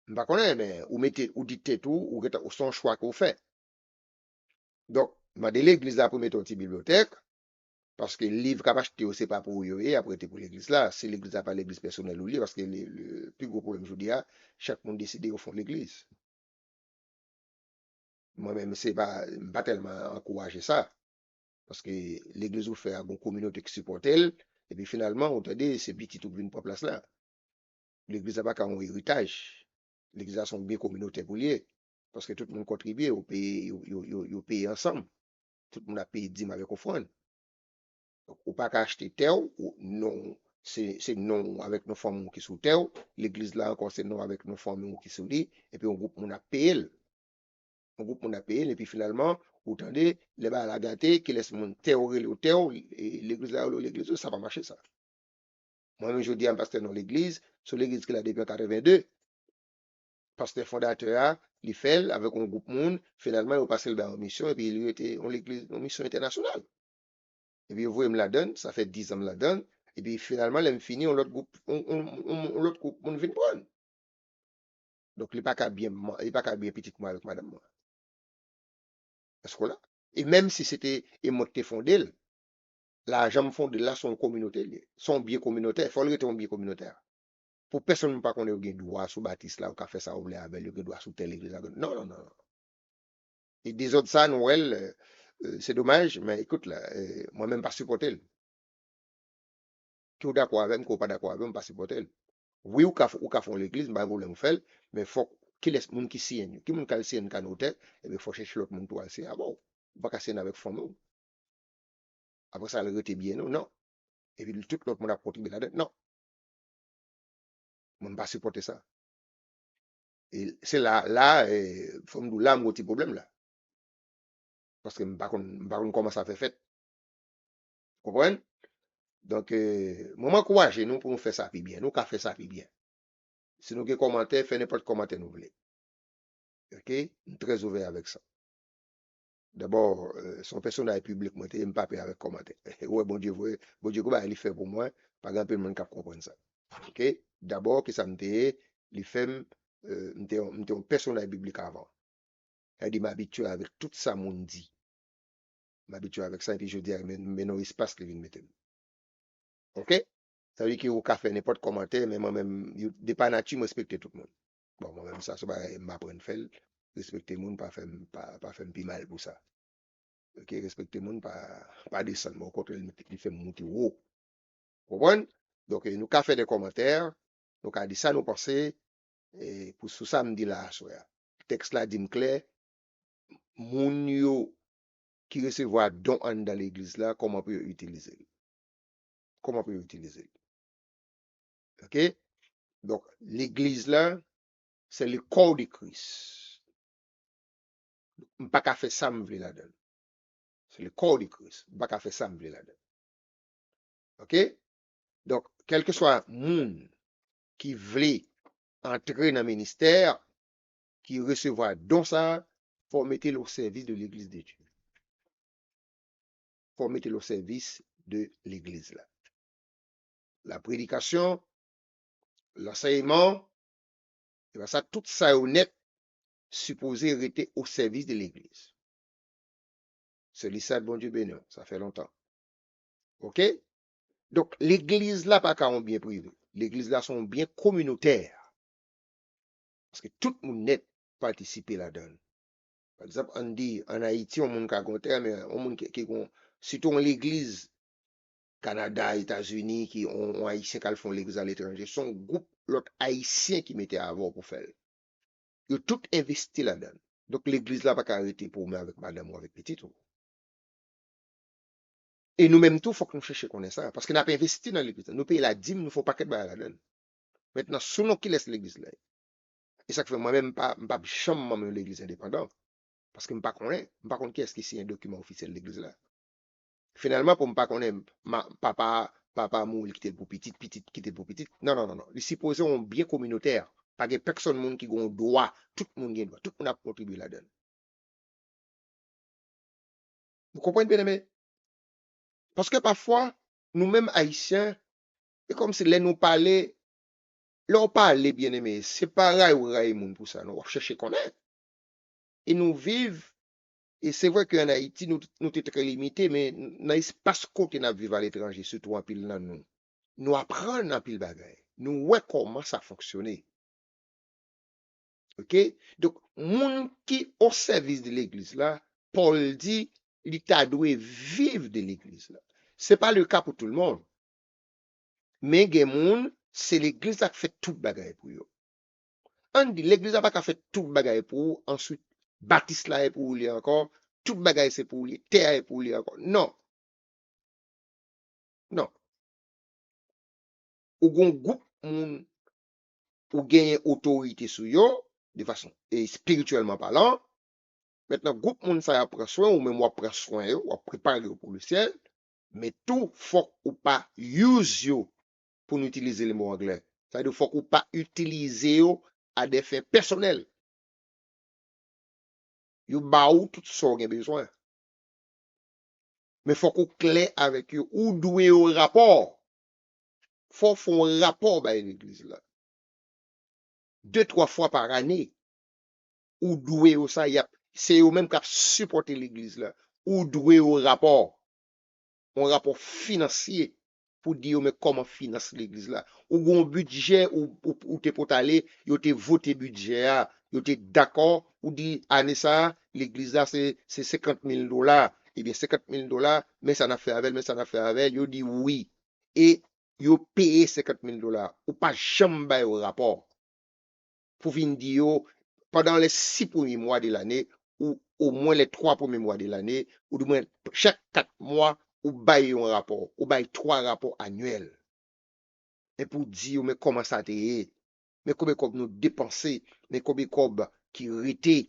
M pa konnen, men ou mete, ou di tèt ou, ou gentan, ou se yon chwa ke w fè. Donk, mande legliz la pou mete yon ti bibliyotèk, paske liv k ap achte yo, se pa pou ou yo ye, y ap rete pou legliz la. Si legliz la pa legliz pèsonèl ou li ye, paske le, le pi gwo pwoblèm jodi a, chak moun deside yo fè yon legliz. Mwen menm, se pa, m pa tèlman ankouraje sa. Paske legliz ou fè a, gon kominote ki sipòte l, epi finalman, ou tande, se pitit ou k vin pran plas la. Legliz la pa ka yon eritaj. Legliz la se yon byen kominotè pou l ye. Paske tout moun kontribye, yo peye, yo, yo, yo, yo peye ansanm. Tout moun ap peye dim avèk ofrann. Donk, ou pa ka achte tè w, ou, non, se, se non w avèk non fanmi w ki sou tè w. Legliz la ankò, se non w avèk non fanmi w ki sou li. Epi yon gwoup moun ap peye l. Yon gwoup moun ap peye l, epi finalman, ou tande, lè bagay la gate, kilès moun tè w rele w tè w, e legliz la rele w legliz ou, sa pa mache sa. Mwen menm jodi a, m pastè nan legliz, se yon legliz ki la depi an katreven de. Pastè fondatè a, li fè l avèk yon gwoup moun, finalman, yo pase l bay yon misyon, epi li rete yon legliz, yon misyon entènasyonal. Epi yo voye m ladann, sa fè diz an m ladann, epi finalman, lè m fini, yon lòt gwoup, yon, yon, yon, yon lòt gwoup moun vin pran. Donk, li pa ka byen, li pa ka byen pitit mwen avèk madanm mwen. Èske w la? E menm si se te, e mwen ki te fonde l, lajan m fonde l la, se yon kominote li ye. Se yon byen kominotè, fò l rete yon byen kominotè. Pou pèsonn pa konnen yo gen dwa sou batis la, ou ka fè sa ou vle avè l, yo gen dwa sou tè legliz la. Non, non, non, non. E dezòd sa, nou wè l, e, se domaj, men ekout la, e, mwen menm pa sipòte l. Ke w dakò avè m, ke w pa dakò avè m, m pa sipòte l. Wi, ou ka, ou ka fè yon legliz, m pa gen pwoblèm ou fè l, men fòk, kilès moun ki siyen yo? Ki moun k al siyen kay notè, ebyen fò chèche lòt moun tou al siyen avè w. Ou pa ka siyen avèk fanmi w. Apre sa, l rete byen ou, non. Epi tout lòt moun ap kontribye ladan, non. Mwen, m pa sipòte sa. E se la, la, e, fò m di w, la m gen yon ti pwoblèm la. Paske m pa konn, m pa konn kòman sa fè fèt. Konprann? Donk, e, mwen, m ankouraje nou pou nou fè sa pi byen. Nou ka fè sa pi byen. Si nou gen kòmantè, fè nenpòt kòmantè nou vle. Oke? M trè ouvè avèk sa. Dabò, e, se yon pèsonaj piblik mwen te ye, m pa pè avèk kòmantè. Ou wè, Bondye vre, Bondye gon bagay li fè pou mwen, pa gen anpil moun k ap konprann sa. Oke? Dabò, kisa m te ye, li fè m, e, m te, m te yon pèsonaj biblik avan. Sa vle di m abitye avèk tout sa moun di. M abitye avèk sa, epi jodi a, men, men nan espas li vin mete m. Oke? Sa vle di ke ou ka fè nenpòt kòmantè, men mwen menm, yo, de pa nati, m respekte tout moun. Bon, mwen menm, sa se yon bagay m aprann fè l. Respekte moun, pa fè m, pa, pa fè m pi mal pou sa. Oke? Respekte moun, pa, pa desann mwen. Okontrè, li, li fè m moute wo. Konprann? Donk, e, nou ka fè de kòmantè, nou ka di sa nou panse, e, pou sou sa m di la aswè a. Tèks la di m klè, moun yo ki resevwa don anndan legliz la, kòman pou yo itilize l. Kòman pou yo itilize l. Oke? Donk, legliz la, c'est le corps de Christ. M pa ka fè sa m vle ladan l. C'est le corps de Christ. M pa ka fè sa m vle ladan l. Oke? Donk, kèlkeswa moun ki vle antre nan ministè, ki resevwa don sa, fò w mete l o sèvis de legliz de Dye. Fò w mete l o sèvis de legliz la. La prédication, lansèyman, e pa sa, tout sa yo nèt sipoze rete o sèvis de legliz. Se li sa, Bondye beni w, sa fè lontan. Oke? Donk, legliz la pa ka yon byen prive. Legliz la se yon byen kominotè. Paske tout moun nèt patisipe ladan l. Pa egzanp, ann di, ann Ayiti, yon moun ka gen yon tè, men yon moun ki, ki gon, sitou yon legliz Kanada, Etazini, ki yon, yon Ayisyen k al fè yon legliz aletranje, se yon gwoup lòt Ayisyen ki mete avè w pou fè l. Yo tout envesti ladan l. Donk, legliz la pa ka rete pou ou menm avèk madanm ou, avèk pitit ou. E nou menm tou, fòk nou chèche konnen sa, paske n ap envesti nan legliz la. Nou peye ladim, nou fè yon pakèt bagay ladan l. Mentnan, sou non kilès legliz la ye? E sa k fè mwen menm, m pa, m p ap janm manm yon legliz endepandan. Paske m pa konnen, m pa konn kiyès ki siyen dokiman ofisyèl legliz la. Finalman, pou m pa konnen, ma, papa, papa mouri, li kite l pou pitit, pitit kite l pou pitit. Non, non, non, non. Li sipoze yon byen kominotè. Pa gen pèsonn moun ki gen yon dwa. Tout moun gen dwa. Tout moun ap kontribye ladan l. Ou konprann, byeneme? Paske pafwa, nou menm Ayisyen, e kòmsi lè nou pale, Lè w pale, byeneme, se pa rayi w rayi moun pou sa, non. W ap chèche konnen. E nou viv, e se vre ke ann Ayiti, nou, nou te trè limite, men nan espas kote n ap viv aletranje, sitou anpil nan nou, nou aprann anpil bagay. Nou wè kòman sa fonksyone. Oke? Donk, moun ki o sèvis de legliz la, Pòl di, li ta dwe viv de legliz la. Se pa le ka pou tout le monde. Men gen moun, se legliz la k fè tout bagay pou yo. Ann di, legliz la pa ka fè tout bagay pou ou, answit, batis la e pou ou li ankò, tout bagay se pou ou li, tè a e pou ou li ankò. Non. Non. Ou gon gwoup moun ou genyen otorite sou yo, de fason, e espirityèlman palan. Mentnan, gwoup moun sa yo ap pran swen ou, menm w ap pran swen yo, w ap prepare yo pou lesyèl, men tou, fòk ou pa use yo pou n itilize le mo anglè. Sa vle di, fòk ou pa itilize yo a dè fen pèsonèl. Yo ba ou tout sa w gen bezwen. Men fòk ou klè avèk yo. Ou dwe yo rapò. Fò w fè yon rapò bay legliz la. De, twa fwa pa ane. Ou dwe yo sa, y ap, se yo menm k ap sipòte legliz la. Ou dwe yo rapò. Yon rapò finansye pou di yo men kòman finans legliz la. Ou gen yon bidjè ou, ou, ou te pot ale, yo te vote bidjè a, yo te dakò, ou di ane sa a, legliz la se, se senkant mil dola. Ebyen, senkant mil dola, men sa n ap fè avè l, men sa n ap fè avè l, yo di wi. E yo peye senkant mil dola. Ou pa janm ba yo rapò. Pou vin di yo, pandan les six premiers mois de l'année, ou omwen les trois premiers mois de l'année, ou di mwen, chak kat mwa, ou bay yon rapò, ou bay twa rapò anyèl. E pou di yo, men kòman sa te ye, men konbyen kòb nou depanse, men konbyen kòb ki rete.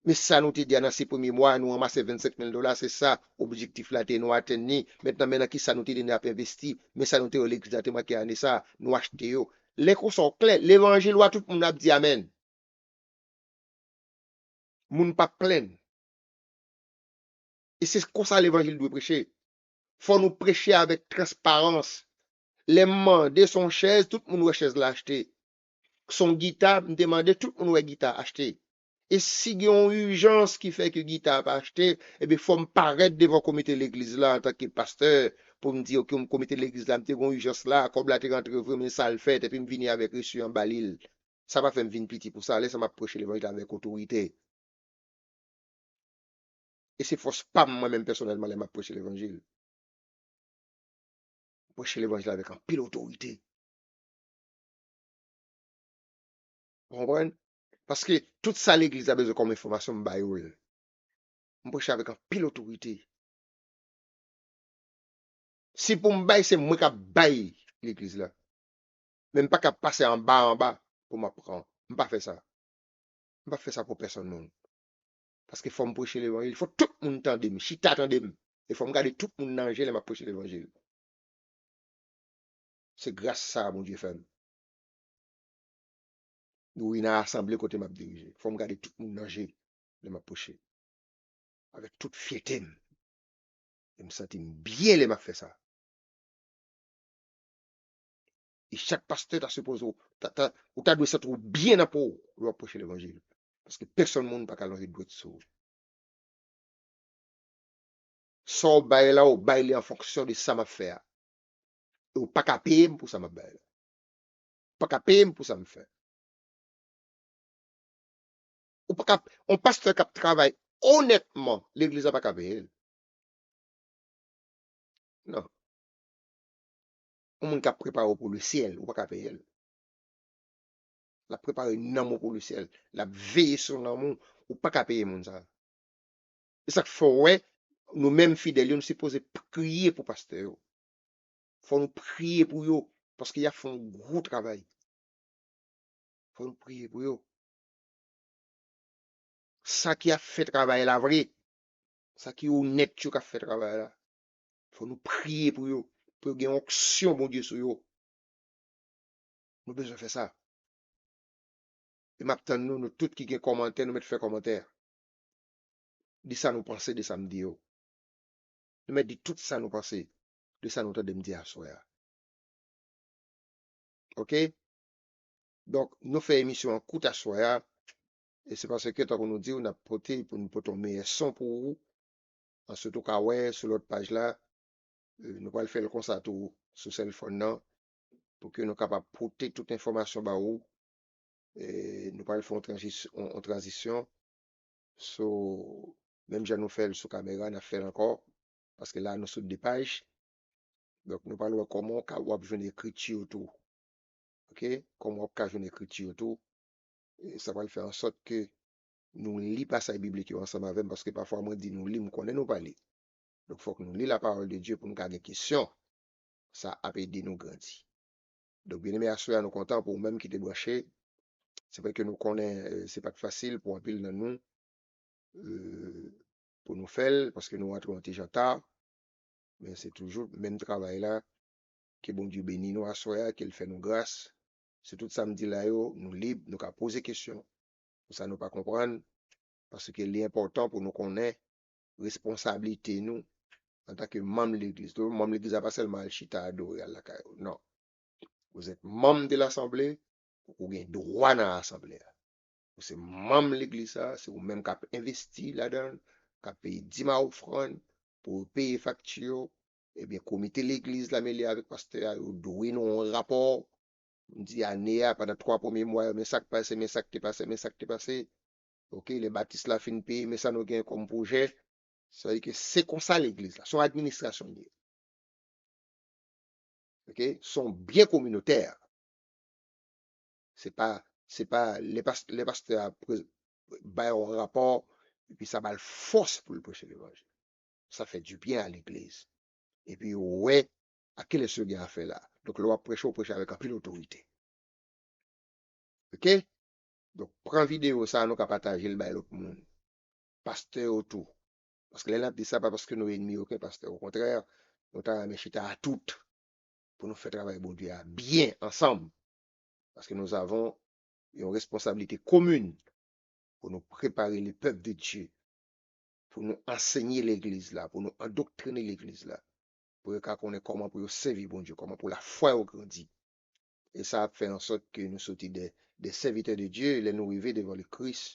Men sa nou te di a nan sis premye mwa, nou ranmase vennsenk mil dola, se sa, objektif la te, nou atenn li. Mentnan, men nan kisa nou te di n ap envesti, men sa nou te wè legliz la te manke ane sa, nou achte yo. Lè konsa w klè, levanjil ou a tout moun ap di amèn. Moun p ap plenn. E se konsa levanjil dwe preche. Fò nou preche avèk transparans. Lè m mande s on chèz, tout moun wè chèz la achte. S on gita, m te mande tout moun wè gita achte. E si gen yon ijans ki fè ke gita a pa achte, ebyen fò m parèt devan komite legliz la antanke pastè pou m di, oke, komite legliz la, m te gen yon ijans la, kòb la te rantre vre, men sa l fèt, epi m vini avèk resi an ba li l. Sa pa fè m vin piti pou sa, lè sa m ap preche levanjil avèk otorite. E se fòs pa m mwen menm pèsonèlman lè m ap preche levanjil. M preche levanjil avèk anpil otorite. Ou konprann? Paske tout sa legliz la bezwen kòm enfòmasyon, m ba yo l. M preche avèk anpil otorite. Si pou m bay, se mwen k ap bay legliz la. Men m pa ka pase anba anba pou m ap pran. M pa fè sa. M pa fè sa pou pèsonn moun. Paske fò m preche levanjil, fò tout moun tande m, chita tande m. E fò m gade tout moun nan je lè m ap preche levanjil. Se gras sa a Bondye fè m. Nou wi nan asanble kote m ap dirije. Fò m gade tout moun nan je lè m ap preche. Avèk tout fyète m. E m santi m byen lè m ap fè sa. E chak pastè ta sipoze, ta, ta, ou ta dwe santi w byen nan po w lè w ap preche levanjil. Paske pèsonn moun pa ka lonje dwèt sou ou. Sa w bay la, w bay li an fonksyon de sa m ap fè a. E w pa ka peye m pou sa m ap bay la. Ou pa ka peye m pou sa m fè. Ou pa ka, yon pastè k ap travay onètman, legliz la pa ka peye l. Non. Yon moun k ap prepare w pou lesyèl, ou pa ka peye l. L ap prepare nanm ou pou lesyèl. L ap veye sou nanm ou. Ou pa ka peye moun sa. E sa k fè w wè, nou menm fidèl yo, nou sipoze priye pou pastè yo. Fò nou priye pou yo, paske y ap fè yon gwo travay. Fò nou priye pou yo. Sa ki ap fè travay la vre, sa ki onèt yo k ap fè travay la, fò nou priye pou yo, pou yo gen onksyon Bondye sou yo. Nou bezwen fè sa. E m ap tann nou, nou tout ki gen kòmantè, nou mèt fè kòmantè. Di sa nou panse de sa m di yo. Nou mèt di tout sa nou panse de sa nou tande m di aswè a. Oke? Donk, nou fè emisyon an kout aswè a. E se paske, tankou nou di w, n ap pote pou nou pote yon meyè son pou ou. Answit, ou ka wè sou lòt paj la, e, nou pral fè l konsa tou sou sèlfòn nan, pou ke nou kapab pote tout enfòmasyon ba ou. E, nou pral fè yon tranzis-, yon, yon tranzisyon. So, menm jan nou fè l sou kamera, n ap fè l ankò. Paske la, nou sou de paj. Donk, nou pral wè kòman w ka, w ap jwenn ekriti yo tou. Oke? Kòman w ap ka jwenn ekriti yo tou. E sa pral fè ansòt ke nou li pasaj biblik yo ansanm avè m, paske pafwa mwen di nou li, m konnen nou pa li. Donk, fòk nou li la parole de Dieu pou nou ka gen kesyon. Sa ap ede nou grandi. Donk, byeneme, aswè a nou kontan pou ou menm ki te branche. Se vre ke nou konnen, e, se pa t fasil pou anpil nan nou, e, pou nou fè l, paske nou rantre yon ti jan ta. Men se toujou menm travay la. Ke Bondye beni nou aswè a, ke l fè nou gras. Sou tout sa m di la yo, nou lib, nou ka poze kesyon. Pou sa nou pa konprann, paske li enpòtan pou nou konnen responsablite nou antanke manm legliz. Donk, manm legliz la pa sèlman al chita adore al lakay ou. Non. Vous êtes membre de l'assemblée, ou gen dwa nan asanble a. Ou se manm legliz la, se ou menm k ap envesti ladan l, k ap peye dim a ofrann, pou yo peye fakti yo. Ebyen, komite legliz la mele avèk pastè a, yo dwe nou yon rapò. M di ane a, pandan twa premye mwa yo, men sa k pase, men sa k te pase, men sa k te pase. Oke, lè batis la fin peye, men sa nou gen kòm pwojè. Sa vle di ke se konsa legliz la, se yon administrasyon li ye. Oke, se yon byen kominotè. Se pa, se pa lè pas-, lè pastè a pre-, bay yon rapò, epi sa ba l fòs pou l preche levanjil. Sa fè du bien à l'église. Epi yo wè a kilès yo gen afè la. Donk, lè w ap preche, w preche avèk anpil otorite. Oke? Donk, pran videyo sa a, nou ka pataje l bay lòt moun. Pastè yo tou. Paske lè n ap di sa, pa paske nou enmi okenn pastè. Okontrè, nou ta renmen chita a tout pou nou fè travay Bondye a byen ansanm. Paske nous avons une responsabilité commune pour nous préparer le peuple de Dieu, pou nou ansenye legliz la, pou nou andoktrine legliz la, pou yo ka konnen kòman pou yo sèvi Bondye, kòman pou lafwa yo grandi. E sa ap fè ansòt ke nou soti de, de sèvitè de Dye, lè nou rive devan le Kris,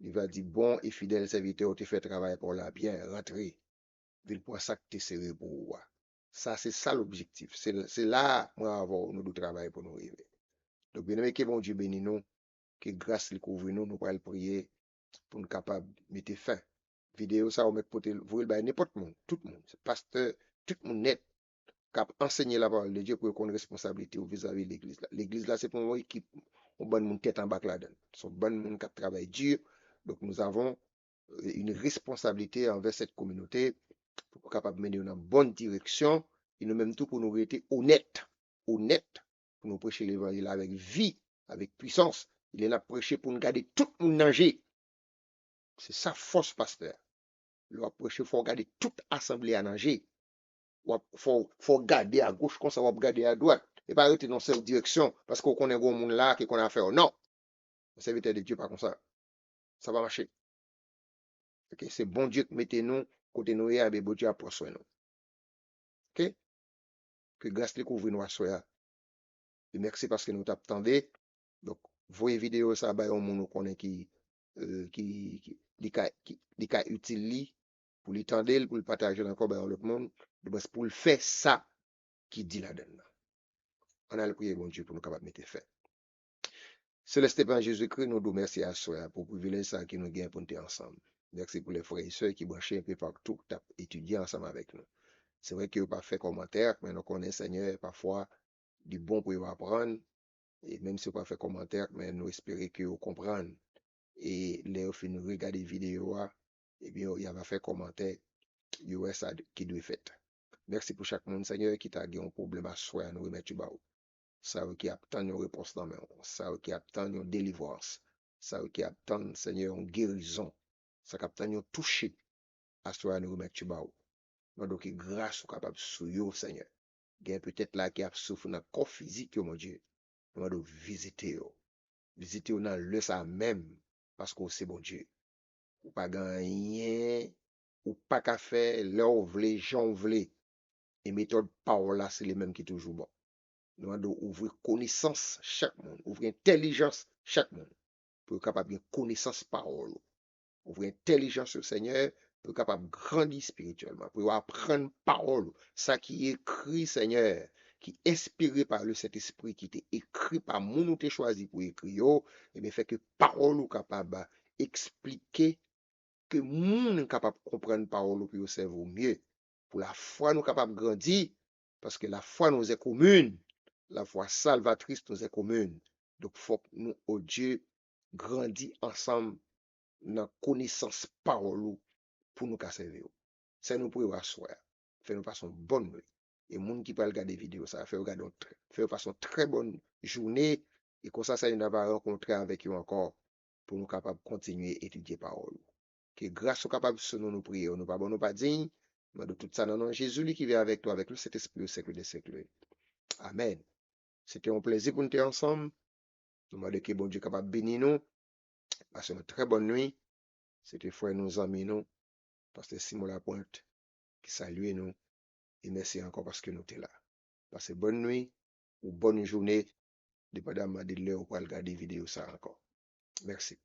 li va di, bon e fidèl sèvitè, ou te fè travay pa w la byen, rantre, vin pran sa k te sere pou ou a. Sa, se sa lobjektif. Se, se la, mwen avè w, nou dwe travay pou nou rive. Donk, byeneme, ke Bondye beni nou, ke gras li kouvri nou, nou pral priye pou n kapab mete fen. Videyo sa, ou mèt pote l, voye l bay nenpòt moun, tout moun, se pastè, tout moun nèt, k ap ansenye lapawòl de Dye pou yo konn responsablite yo vizavi legliz la. Legliz la, se pa yon ekip, yon bann moun tèt anba k ladan l. Se yon bann moun k ap travay di. Donk, nous avons, euh, une responsabilité envers cette communauté pou nou kapab mennen yo nan bòn direksyon, e nou menm tou pou nou rete onèt, onèt, pou nou preche levanjil avèk vi, avèk pwisans. Lè n ap preche pou n gade tout moun nan je. Se sa fòs pastè a. Lè w ap preche, fò w gade tout asanble a nan je. W ap, fò, fò w gade agoch konsa, w ap gade adwat. E pa rete nan sèl direksyon, paske w konnen gen yon moun la ki konn afè w. Non! Yon sèvitè de Dye pa konsa. Sa pa mache. Oke, se Bondye k mete nou kote nou ye a, ebyen Bondye ap pran swen nou. Oke? Ke gras li kouvri nou aswè a. E mèsi paske nou t ap tande. Donk, voye videyo sa bay yon moun ou konnen ki, euh, ki, ki, li ka, ki, li ka itil li, pou li tande l, pou l pataje l ankò bay yon lòt moun, dimwens pou l fè sa ki di ladan l nan. Ann al priye Bondye pou nou kapab mete fen. Selès Papa Jezikri, nou di w mèsi aswè a pou privilèj sa a ke nou gen pou n te ansanm. Mèsi pou lè frè e sè ki branche enpe patou, k t ap etidye ansanm avèk nou. Se vre ke yo pa fè kòmantè, men nou konnen, Senyè, pafwa, li bon pou yo aprann. E menm si yo pa fè kòmantè, men nou espere ke yo konprann. E lè yo fin regade videyo a, ebyen, y a va fè kòmantè, yo wè sa ki dwe fèt. Mèsi pou chak moun, Senyè, ki ta gen yon pwoblèm aswè a, nou remèt yo ba ou. Sa yo ki ap tann yon repons nan men w, sa yo ki ap tann yon delivrans, sa yo ki ap tann, Senyè, yon gerizon, sa k ap tann yon touche, aswè a, nou remèt yo ba ou. Mande w ke gras ou kapab sou yo, Senyè. Gen petèt la ki ap soufri nan kò fizik yo, Bondye. Nou mande w vizite yo. Vizite yo nan lè sa a menm, paske w se Bondye. Ou pa gen anyen ou pa ka fè lè w vle, jan w vle. E metòd pa w la, se li menm ki toujou bon. Nou mande w ouvri konesans chak moun, ouvri entèlijans chak moun, pou yo kapab gen konesans pawòl ou. Ouvri entèlijans yo, Senyè, pou yo kapab grandi espirityèlman, pou yo aprann pawòl ou. Sa ki ekri, Senyè, ki enspire pa le Sentespri, ki te ekri pa moun ou te chwazi pou ekri yo, ebyen, fè ke pawòl ou kapab eksplike, ke moun kapab konprann pawòl ou pou yo sèvi w mye. Pou lafwa nou kapab grandi, paske lafwa nou se komin, lafwa salvatris nou se komin. Donk, fòk nou, o Dye, grandi ansanm nan konesans pawòl ou pou nou ka sèvi w. Sè nou priye w aswè a. Fè nou pase yon bòn nwit. E moun ki pral gade videyo sa a, fè yo gade yon trè, fè yo pase yon trè bòn jounen. E konsa, Senyè, n a va rankontre avèk yo ankò pou nou kapab kontinye etidye pawòl ou. Ke gras ou kapab sou nou, nou priye w. Nou pa bon, nou pa diy. Mande tout sa nan non Jezi, li ki viv avèk nou, avèk le Sentespri, o syèk dè syèk. Amèn. Se te yon plezi pou n te ansanm. Nou mande ke Bondye kapab beni nou. Pase yon trè bòn nwit. Se te frè nou, zanmi nou, Pastè Simon Lapointe, ki salye nou. E mèsi ankò paske nou te la. Pase bòn nwit ou bòn jounen, depandaman de lè ou pral gade videyo sa a ankò. Mèsi.